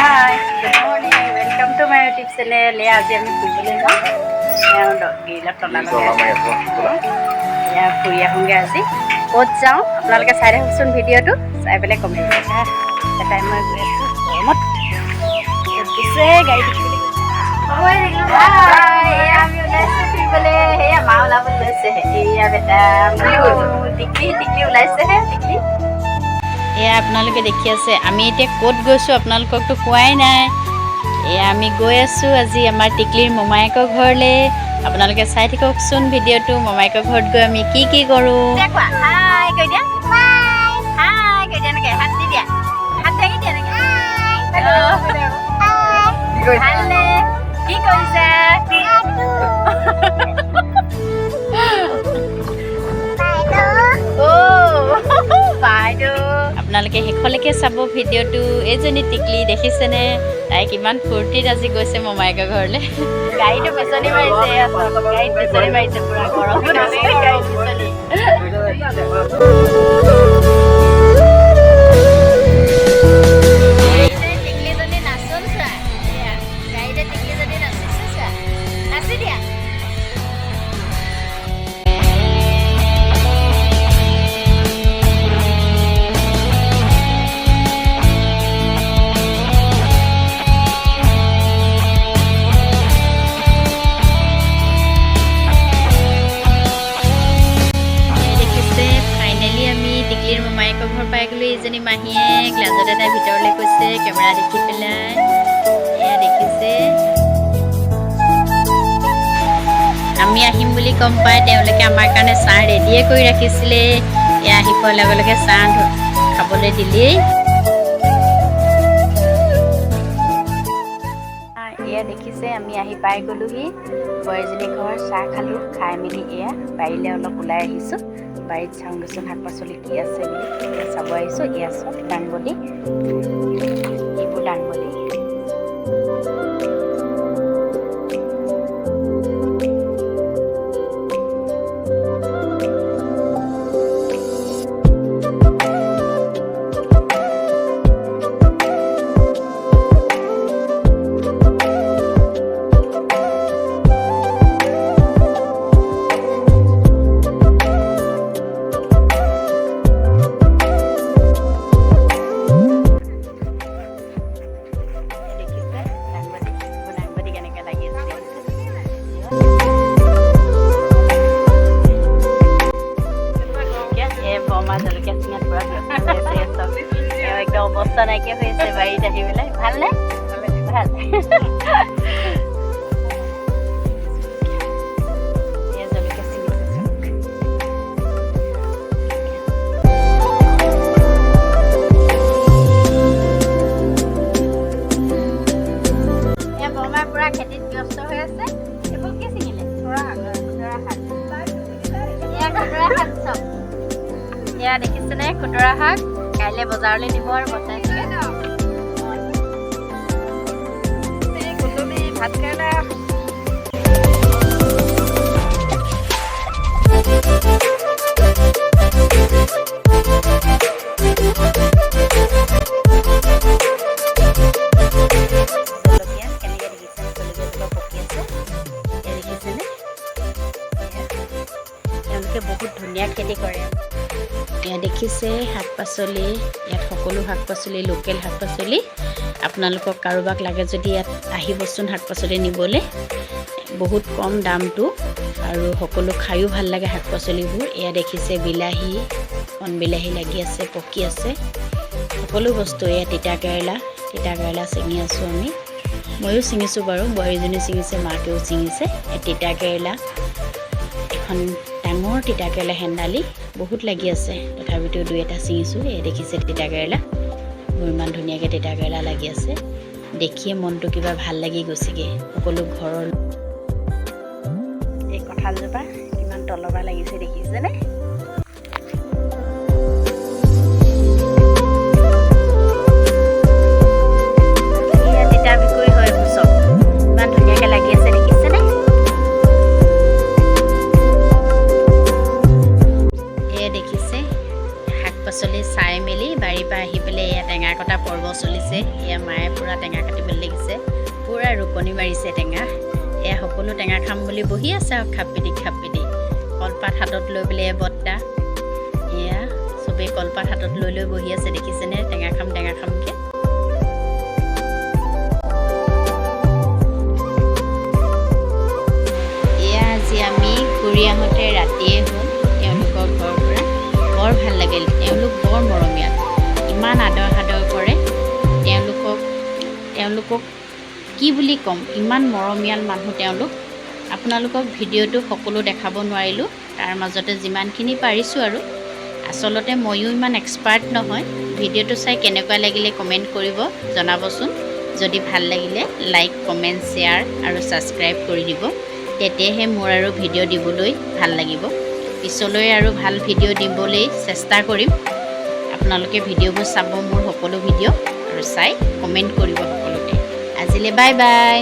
Hi, good morning, welcome to my YouTube channel. এয়া আজি আমি ফুৰিবলৈ যাওঁ। এয়া গ্ৰীলত তলা লগাই আছোঁ। এয়া ফুৰি আহোঁগৈ। আজি ক'ত যাওঁ আপোনালোকে চাই থাককচোন। ভিডিঅ'টো চাই পেলাই কমেণ্ট এটাই। মই গৈ আছোঁ গৰমত। ক'ত গৈছে গাড়ী দেখিবলৈ। হাই, এয়া আমি ওলাইছোঁ ফুৰিবলৈ। সেয়া মা ওলাবলৈ লৈছে। এয়া বেটা টিকলি, টিকলি ওলাইছেহে, টিকলি। এয়া আপোনালোকে দেখি আছে। আমি এতিয়া ক'ত গৈছোঁ আপোনালোককতো কোৱাই নাই। এয়া আমি গৈ আছোঁ আজি আমাৰ টিকলিৰ মোমায়েকৰ ঘৰলৈ। আপোনালোকে চাই থাককচোন ভিডিঅ'টো। মোমায়েকৰ ঘৰত গৈ আমি কি কি কৰোঁ। কোৱা, হাই কৈ দিয়া, হাই কৈ দিয়া, এনেকৈ হাত দি দিয়া, হাত দাঙি দিয়া এনেকৈ। ভালনে? কি কৰিছা? অ' বাইদেউ, আপোনালোকে শেষলৈকে চাব ভিডিঅ'টো। এইজনী টিকলি দেখিছেনে? তাই কিমান ফূৰ্তিত আজি গৈছে মোমায়েকৰ ঘৰলৈ। গাড়ীটো বিচনী মাৰিছে। এয়া চাওক, গাড়ীত বিচনী মাৰিছে। পুৰা গৰম, গাড়ীত বিচনী। গাড়ীতে টিকলিজনী নাচোন চোৱা। এয়া, গাড়ীতে টিকলিজনী নাচিছে চোৱা। নাচি দিয়া। এই দেখিছে, ফাইনেলি আমি টিকলিৰ মোমায়েকৰ ঘৰ পাই গ'লো। এইজনী মাহীয়ে গ্লাজত এটা ভিতৰলৈ গৈছে কেমেৰা দেখি পেলাই। এয়া দেখিছে, আমি আহিম বুলি গম পাই তেওঁলোকে আমাৰ কাৰণে চাহ ৰেডিয়ে কৰি ৰাখিছিলে। এয়া আহি পোৱাৰ লগে লগে চাহ খাবলৈ দিলেই। এয়া দেখিছে, আমি আহি পাই গ'লোহি বোৱাৰীজনী ঘৰ। চাহ খালোঁ, খাই মেলি এয়া বাৰীলৈ অলপ ওলাই আহিছোঁ। বাৰীত চাওঁগৈচোন শাক পাচলি কি আছে বুলি। এয়া চাব আহিছোঁ। এয়া চব দাংবডি, এইবোৰ দাংবডি। দেখিছে দাংবডি, এইবোৰ দাংবডি কেনেকৈ লাগি আছে দেখিছে? জলকীয়া, এই বৰমা জলকীয়া চিঙাত পুৰা ব্যস্ত হৈ আছে। এই চব এওঁ একদম অৱস্থা নাইকিয়া হৈ আছে বাৰীত আহি পেলাই। ভালনে? ভাল। এয়া জলকীয়া ছিঙিছে চাওক। এয়া বৰমা পুৰা খেতিত ব্যস্ত হৈ আছে। এইবোৰ কি ছিঙিলে? খুতৰা শাক। এয়া খুতৰা শাক চব। এয়া দেখিছেনে খুতৰা শাক? কাইলৈ বজাৰলৈ নিব আৰু বচাই চাগে। ভাত কেৰেলা। জলকীয়া কেনেকৈ দেখিছে? জলকীয়াজোপা পকি আছে। এয়া দেখিছেনে? এয়া তেওঁলোকে বহুত ধুনীয়া খেতি কৰে। এয়া দেখিছে শাক পাচলি। ইয়াত সকলো শাক পাচলি, লোকেল শাক পাচলি। আপোনালোকক কাৰোবাক লাগে যদি ইয়াত আহিবচোন শাক পাচলি নিবলৈ। বহুত কম দামটো আৰু সকলো খায়ো ভাল লাগে শাক পাচলিবোৰ। এয়া দেখিছে বিলাহী, কণ বিলাহী লাগি আছে, পকি আছে সকলো বস্তু। এয়া তিতা কেৰেলা, তিতা কেৰেলা ছিঙি আছোঁ আমি। ময়ো ছিঙিছোঁ বাৰু, বোৱাৰীজনী ছিঙিছে, মাকেও ছিঙিছে। এই তিতা কেৰেলা, এখন ডাঙৰ তিতা কেৰেলা হেন্দালি বহুত লাগি আছে, তথাপিতো দুই এটা ছিঙিছোঁ। এই দেখিছে তিতা কেৰেলা, মোৰ ইমান ধুনীয়াকৈ তিতা কেৰেলা লাগি আছে, দেখিয়ে মনটো কিবা ভাল লাগি গৈছেগৈ। সকলো ঘৰৰ এই কঁঠালজোপা কিমান তলৰ পৰা লাগিছে দেখিছেনে? এয়া তিতা ভেকুৰী হয় এইবোৰ চব। ইমান ধুনীয়াকৈ লাগি আছে দেখিছেনে? এয়া দেখিছে শাক পাচলি চাই মেলি বাৰীৰ পৰা আহি পেলাই এয়া টেঙা কটা পৰ্ব চলিছে। এয়া মায়ে পূৰা টেঙা কাটিবলৈ লাগিছে, পূৰা ৰুকনি মাৰিছে টেঙা। এয়া সকলো টেঙা খাম বুলি বহি আছে আৰু খাপ পিটি খাপ পিটি কলপাত হাতত লৈ পেলাই। এয়া বৰ্তা, এয়া চবেই কলপাত হাতত লৈ লৈ বহি আছে, দেখিছেনে? টেঙা খাম টেঙা খামকৈ। এয়া আজি আমি ঘূৰি আহোঁতে ৰাতিয়ে হ'ল তেওঁলোকৰ ঘৰৰ পৰা। বৰ ভাল লাগিল। তেওঁলোক বৰ মৰমীয়াল, ইমান আদৰ সাদৰ কৰে। তেওঁলোকক কি বুলি ক'ম, ইমান মৰমীয়াল মানুহ তেওঁলোক। আপোনালোকক ভিডিঅ'টো সকলো দেখাব নোৱাৰিলোঁ, তাৰ মাজতে যিমানখিনি পাৰিছোঁ আৰু। আচলতে ময়ো ইমান এক্সপাৰ্ট নহয়। ভিডিঅ'টো চাই কেনেকুৱা লাগিলে কমেণ্ট কৰিব জনাবচোন। যদি ভাল লাগিলে লাইক, কমেণ্ট, শ্বেয়াৰ আৰু ছাবস্ক্ৰাইব কৰি দিব, তেতিয়াহে মোৰ আৰু ভিডিঅ' দিবলৈ ভাল লাগিব। পিছলৈ আৰু ভাল ভিডিঅ' দিবলৈ চেষ্টা কৰিম। আপোনালোকে ভিডিঅ'বোৰ চাব, মোৰ সকলো ভিডিঅ' আৰু চাই কমেণ্ট কৰিব সকলোতে। আজিলৈ বাই বাই।